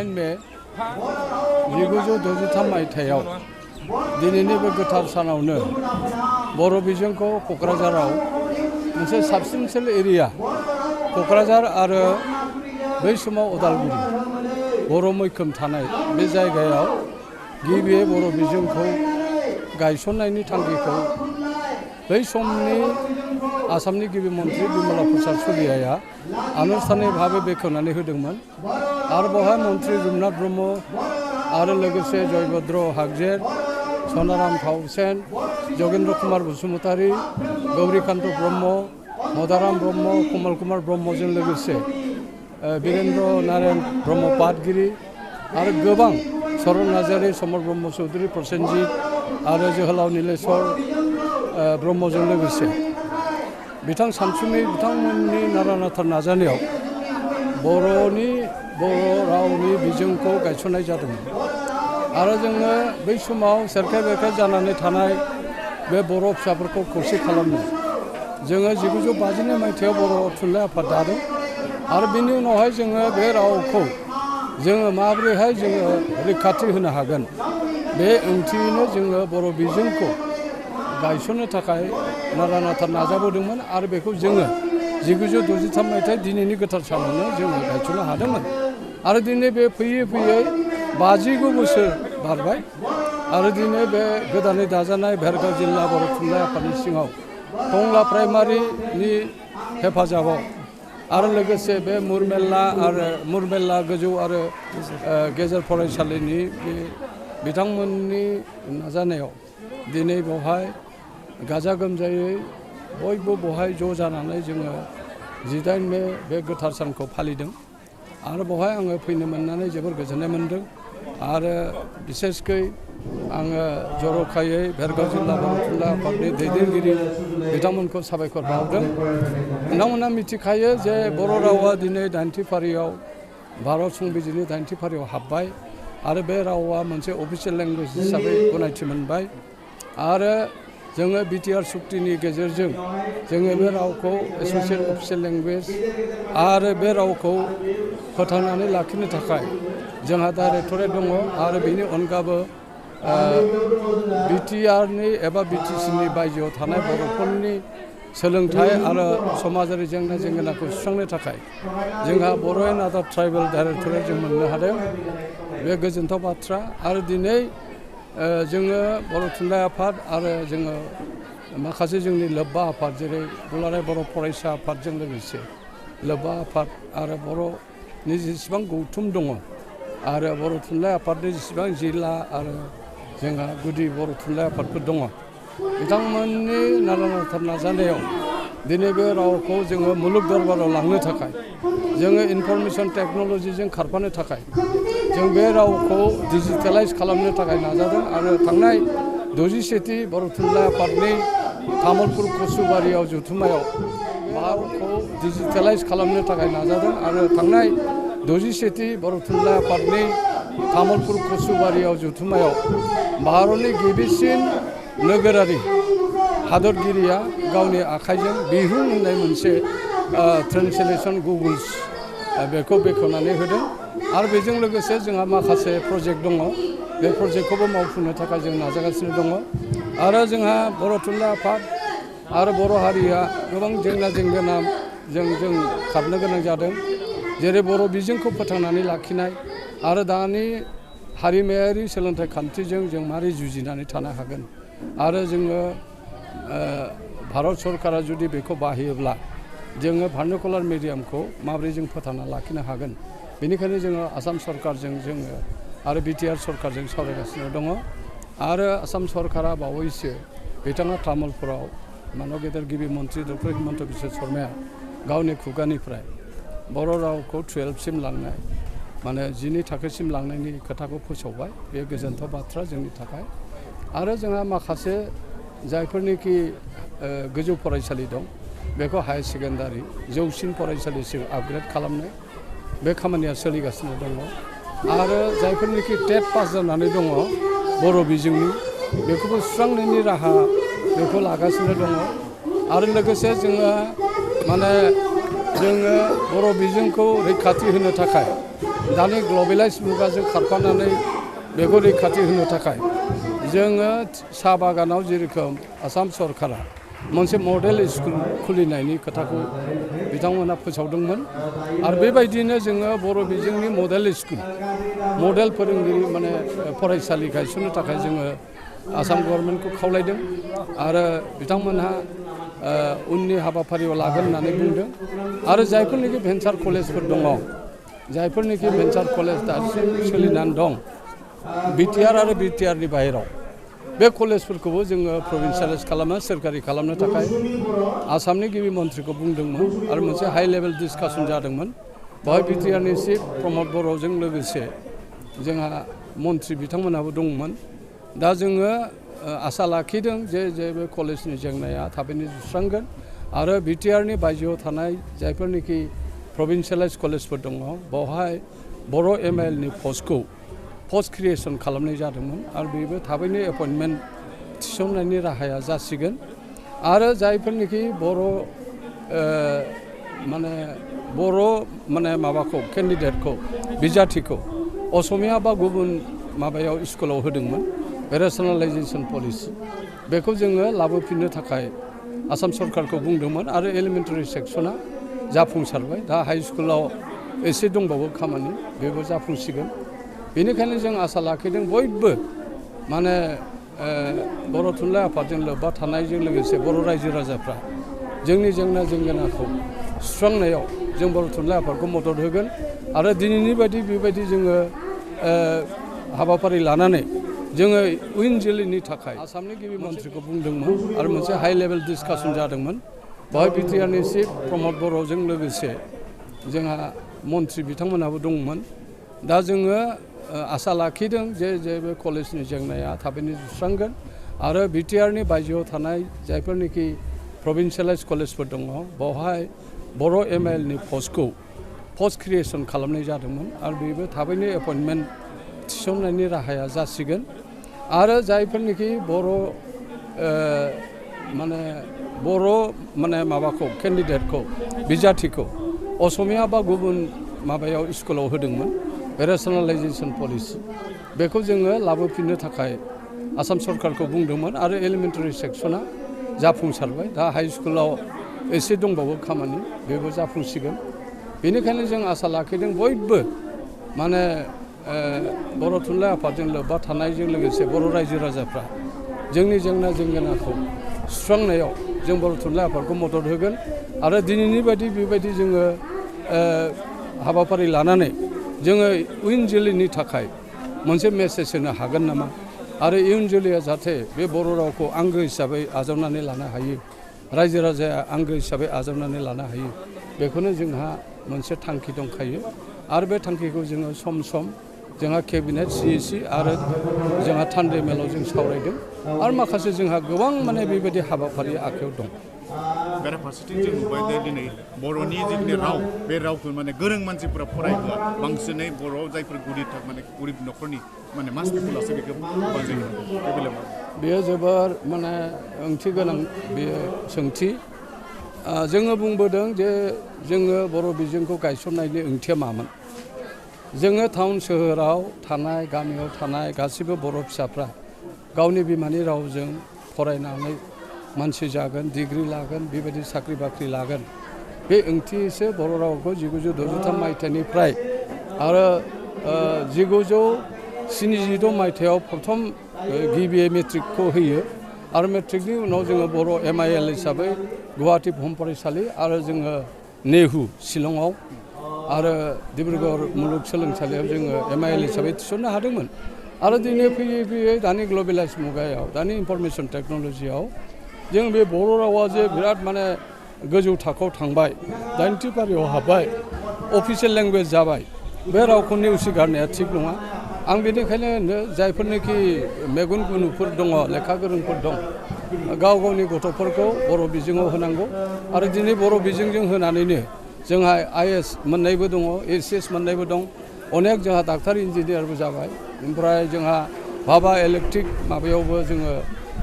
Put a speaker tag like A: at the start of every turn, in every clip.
A: May 1963 मायथाइयाव दिनैनि बे गोथार सानावनो बर' बिजोंखौ क'क्राझाराव मोनसे साबसिनसिन एरिया क'क्राझार आरो बै समाव उदालगुरि बर' मैखोम थानाय बे जायगायाव गिबियै बर' बिजोंखौ गायसननायनि थांखिखौ बै समनि आसामनि गिबि मन्थ्रि बिमला प्रसाद चलिहाया आनुষ্ঠাनिक भाबै बेखेवनानै होदोंमोन आरो बेवहाय मन्थ्रि रुपनाथ ब्रह्म आरो लोगोसे जयभद्र हागजेर सनाराम फावसेन जगेन्द्र कुमार बसुमतारी गौरीकान्त ब्रह्म मदाराम ब्रह्म कमल कुमार ब्रह्मजों लोगोसे वीरेन्द्र नारायण ब्रह्म पाटगिरि आरो गोबां सरन नार्जारी समर ब्रह्म चौधुरी प्रसेनजित आरो जोहोलाव नीलेश्वर ब्रह्मजों लोगोसे बिथां सानसुमै बिथांमोननि नारा नाथा नाजानायाव बर' रावनि बिजोंखौ गायसननाय जादोंमोन आरो जोङो बै समाव सेरखाय बेरखाय जानानै थानाय बे बर' फिसाफोरखौ खौसे खालामनो जोङो 1952 मायथाइयाव बर' थुनलाइ आफाद दादों आरो बिनि उनावहाय जोङो बे रावखौ जोङो माबोरैहाय जोङो रैखाथि होनो हागोन बे ओंथियैनो जोङो बर' बिजोंखौ गायसननो थाखाय नारा नाथा नाजाबोदोंमोन आरो बेखौ जोङो 1963 मायथाइ दिनैनि गोथार सानावनो जोङो गायसननो हादोंमोन आरो दिनै बे फैयै फैयै 59 बोसोर बारबाय आरो दिनै बे गोदानै दाजानाय भेरगाव जिल्ला बर' थुनलाइ आफादनि सिङाव टंला प्राइमारिनि हेफाजाबाव आरो लोगोसे बे मुरमेल्ला गोजौ आरो गेजेर फरायसालिनि बिथांमोननि नाजानायाव दिनै बेवहाय गाजा गोमजायै बयबो बेवहाय ज' जानानै जोङो 18 मे बे गोथार सानखौ फालिदों आरो बेवहाय आङो फैनो मोननानै जोबोर गोजोननाय मोन्दों आरो बिसेसकै आङो जर'खायै भेरगाव जिल्ला बर' थुनलाइ आफादनि दैदेनगिरि बिथांमोनखौ साबायखर बावदों बिथांमोना मिथिखायो जे बर' रावा दिनै 90 फारियाव भारत संबिजिरनि 90 फारियाव हाबबाय आरो बे रावा मोनसे अफिसियेल लेंगुवेज हिसाबै गनायथि मोनबाय आरो जोङो बिटिआर सुक्तिनि गेजेरजों जोङो बे रावखौ एस'सियेट अफिसियेल लेंगुवेज आरो बे रावखौ फोथांनानै लाखिनो थाखाय जोंहा डाइरेक्टरेट दङ आरो बेनि अनगाबो बिटिआरनि एबा बिटिसिनि बायजोआव थानाय बर'फोरनि सोलोंथाइ आरो समाजारि जेंना जेंगोनाखौ सुस्रांनो थाखाय जोंहा बर' एन्ड आदार ट्राइबेल डाइरेक्टरेट जों मोननो हादों बे गोजोनथाव बाथ्रा आरो दिनै जोङो बर' थुनलाइ आफाद आरो जोङो माखासे जोंनि लोब्बा आफाद जेरै दुलाराय बर' फरायसा आफादजों लोगोसे लोब्बा आफाद आरो बर'नि जेसेबां गौथुम दङ आरो बर' थुनलाइ आफादनि जेसेबां जिल्ला आरो जोंहा गुदि बर' थुनलाइ आफादफोर दङ बिथांमोननि नारा नाथा नाजानायाव दिनै बे रावखौ जोङो मुलुग दरबाराव लांनो थाखाय जोङो इनफरमेसन टेक्न'लजिजों खारफानो थाखाय जों बे रावखौ डिजिटेलाइज खालामनो थाखाय नाजादों आरो थांनाय 61थि बर' थुनलाइ आफादनि तामुलपुर कसुबारियाव जथुम्मायाव रावखौ डिजिटेलाइज खालामनो थाखाय नाजादों आरो थांनाय 61थि बर' थुनलाइ आफादनि तामुलपुर कसुबारियाव जथुम्मायाव भारतनि गिबिसिन नोगोरारि हादरगिरिया गावनि आखाइजों बिहुं होननाय मोनसे ट्रेन्सलेसन गुगल्स बेखौ बेखेवनानै होदों आरो बेजों लोगोसे जोंहा माखासे प्रजेक्ट दङ बे प्रजेक्टखौबो मावफुंनो थाखाय जों नाजागासिनो दङ आरो जोंहा बर' थुनलाइ आफाद आरो बर' हारिया गोबां जेंना जेंगोनाजों खारनो गोनां जादों जेरै बर' बिजोंखौ फोथांनानै लाखिनाय आरो दानि हारिमायारि सोलोंथाइ खान्थिजों जों मारै जुजिनानै थानो हागोन आरो जोङो भारत सरकारा जुदि बेखौ बाहायोब्ला जोङो भार्नाकुलार मिडियामखौ माबोरै जों फोथांना लाखिनो हागोन बेनिखायनो जोङो आसाम सरकारजों जोङो आरो बिटिआर सरकारजों सावरायगासिनो दङ आरो आसाम सरकारा बावैसो बिथाङा तामुलपुराव मानव गेदेर गिबि मन्थ्रि डक्टर हिमन्त बिश्व शर्माया गावनि खुगानिफ्राय बर' रावखौ 12सिम लांनाय माने 12 थाखोसिम लांनायनि खोथाखौ फोसावबाय बे गोजोनथाव बाथ्रा जोंनि थाखाय आरो जोंहा माखासे जायफोरनिखि गोजौ फरायसालि दं बेखौ हायार सेकेन्डारि जौसिन फरायसालिसिम आपग्रेड खालामनाय बे खामानिया सोलिगासिनो दङ आरो जायफोरनिखि टेट पास जानानै दङ बर' बिजोंनि बेखौबो सुस्रांनायनि राहा बेखौ लागासिनो दङ आरो लोगोसे जोङो माने जोङो बर' बिजोंखौ रैखाथि होनो थाखाय दानि ग्लबेलाइज मुगाजों खारफानानै बेखौ रैखाथि होनो थाखाय जोङो साहा बागानाव जेरोखोम आसाम सरकारा मोनसे मडेल स्कुल खुलिनायनि खोथाखौ बिथांमोना फोसावदोंमोन आरो बेबायदिनो जोङो बर' बिजोंनि मडेल फोरोंगिरि माने फरायसालि गायसननो थाखाय जोङो आसाम गभर्नमेन्टखौ खावलायदों आरो बिथांमोनहा उननि हाबाफारियाव लागोन होननानै बुंदों आरो जायफोरनिखि भेन्सार कलेजफोर दङ जायफोरनिखि भेन्सार कलेज दासिम सोलिनानै दं बिटिआर आरो बिटिआरनि बाहेराव बे कलेजफोरखौबो जोङो प्रभिन्सियेलाइज खालामनो सोरखारि खालामनो थाखाय आसामनि गिबि मन्थ्रिखौ बुंदोंमोन आरो मोनसे हाइ लेभेल डिसकासन जादोंमोन बेवहाय बिटिआरनि चिफ प्रमद बर'जों लोगोसे जोंहा मन्थ्रि बिथांमोनहाबो दंमोन दा जोङो आसा लाखिदों जे बे कलेजनि जेंनाया थाबैनो सुस्रांगोन आरो बिटिआरनि बायजोआव थानाय जायफोरनिखि प्रभिन्सियेलाइज कलेजफोर दङ बेवहाय बर' एमआइएलनि पस्ट क्रिएसन खालामनाय जादोंमोन आरो बेबो थाबैनो एपइन्टमेन्ट थिसननायनि राहाया जासिगोन आरो जायफोरनिखि बर' माबाखौ केन्डिडेटखौ बिजाथिखौ असमिया बा गुबुन माबायाव स्कुलाव होदोंमोन बे रेसनेलाइजेसन पलिसि बेखौ जोङो लाबोफिननो थाखाय आसाम सरकारखौ बुंदोंमोन आरो एलिमेन्टारि सेक्सना जाफुंसारबाय दा हाइ स्कुलाव एसे दंबावो खामानि बेबो जाफुंसिगोन बेनिखायनो जों आसा लाखिदों बयबो माने बर' थुनलाइ आफादजों लोब्बा थानायजों लोगोसे बर' रायजो राजाफ्रा जोंनि जेंनाखौ सुस्रांनायाव जों बर' थुनलाइ आफादखौ मदद होगोन आरो दिनैनि बायदि बेबायदि जोङो हाबाफारि लानानै जोङो उन जोलैनि थाखाय आसामनि गिबि मन्थ्रिखौ बुंदोंमोन आरो मोनसे हाइ लेभेल डिसकासन जादोंमोन बेवहाय बिटिआरनि चिफ प्रमद बर'जों लोगोसे जोंहा मन्थ्रि बिथांमोनहाबो दंमोन दा जोङो आसा लाखिदों जे बे कलेजनि जेंनाया थाबैनो सुस्रांगोन आरो बिटिआरनि बायजोआव थानाय जायफोरनिखि प्रभिन्सियेलाइज कलेजफोर दङ बेवहाय बर' एमआइएलनि पस्ट क्रिएसन खालामनाय जादोंमोन आरो बेबो थाबैनो एपइन्टमेन्ट थिसननायनि राहाया जासिगोन आरो जायफोरनिखि बर' माबाखौ केन्डिडेटखौ बिजाथिखौ असमिया बा गुबुन माबायाव स्कुलाव होदोंमोन बे रेसनेलाइजेसन पलिसि बेखौ जोङो लाबोफिननो थाखाय आसाम सरकारखौ बुंदोंमोन आरो एलिमेन्टारि सेक्सना जाफुंसारबाय दा हाइ स्कुलाव एसे दंबावो खामानि बेबो जाफुंसिगोन बेनिखायनो जों आसा लाखिदों बयबो माने बर' थुनलाइ आफादजों लोब्बा थानायजों लोगोसे बर' रायजो राजाफ्रा जोंनि जेंनाखौ सुस्रांनायाव जों बर' थुनलाइ आफादखौ मदद होगोन आरो दिनैनि बायदि बेबायदि जोङो हाबाफारि लानानै जोङो इयुन जोलैनि थाखाय मोनसे मेसेज होनो हागोन नामा आरो इयुन जोलैया जाहाथे बे बर' रावखौ आंगो हिसाबै आजावनानै लानो हायो रायजो राजाया आंगो हिसाबै आजावनानै लानो हायो बेखौनो जोंहा मोनसे थांखि दंखायो आरो बे थांखिखौ जोङो सम जोंहा केबिनेट CEC आरो जोंहा थान्दै मेलाव जों सावरायदों आरो माखासे जोंहा गोबां माने बेबायदि हाबाफारि आखायाव दं
B: बेराफारसेथिं जों नुबाय दे दिनै बर'नि जिखिनि राव बे रावखौ माने गोरों मानसिफोरा फरायब्ला बांसिनै बर' जायफोर गरिब न'खरनि माने मास पिपुलासो बेखौ बाजायो बे बेलायाव
A: बेयो जोबोर माने ओंथि गोनां बेयो सोंथि जोङो बुंबोदों जे जोङो बर' बिजोंखौ गायसननायनि ओंथिया मामोन जोङो टाउन सोहोराव थानाय गामियाव थानाय गासिबो बर' फिसाफ्रा गावनि बिमानि रावजों फरायनानै मानसि जागोन डिग्री लागोन बेबायदि साख्रि बाख्रि लागोन बे ओंथिसो बर' रावखौ 1963 मायथाइनिफ्राय आरो 1976 मायथाइयाव प्रथम गिबि मेट्रिकखौ होयो आरो मेट्रिकनि उनाव जोङो बर' MIL हिसाबै गुवाहाटी बुहुम फरायसालि आरो जोङो नेहु शिलंआव आरो डिब्रुगड़ मुलुगसोलोंसालियाव जोङो MIL हिसाबै थिसननो हादोंमोन आरो दिनै फैयै दानि ग्लबेलाइज मुगायाव दानि इनफरमेशन टेक्न'लजियाव जों बे बर' रावा जे बिराद माने गोजौ थाखोआव थांबाय 90 फारियाव हाबबाय अफिसियेल लेंगुवेज जाबाय बे रावखौ नेवसिगारनाया थिग नङा आं बेनिखायनो जायफोरनोखि मेगन गुनुफोर दङ लेखा गोरोंफोर दं गाव गावनि गथ'फोरखौ बर' बिजोङाव होनांगौ आरो दिनै बर' बिजोंजों होनानैनो जोंहा IAS मोननायबो दङ ACS मोननायबो दं अनेक जोंहा डाक्टार इन्जिनियारबो जाबाय ओमफ्राय जोंहा भाबा इलेक्ट्रिक माबायावबो जोङो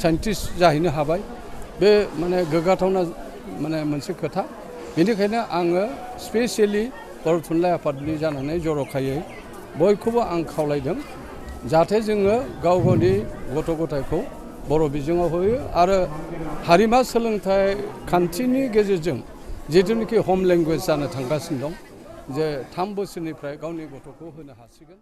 A: साइन्टिस्ट जाहैनो हाबाय बे माने गोग्गाथावना माने मोनसे खोथा बेनिखायनो आङो स्पेसियेलि बर' थुनलाइ आफादनि जानानै जर'खायै बयखौबो आं खावलायदों जाहाथे जोङो गाव गावनि गथ' गथायखौ बर' बिजोङाव होयो आरो हारिमा सोलोंथाइ खान्थिनि गेजेरजों जिथुनिखि हम लेंगुवेज जानो थांगासिनो दं जे 3 बोसोरनिफ्राय गावनि गथ'खौ होनो हासिगोन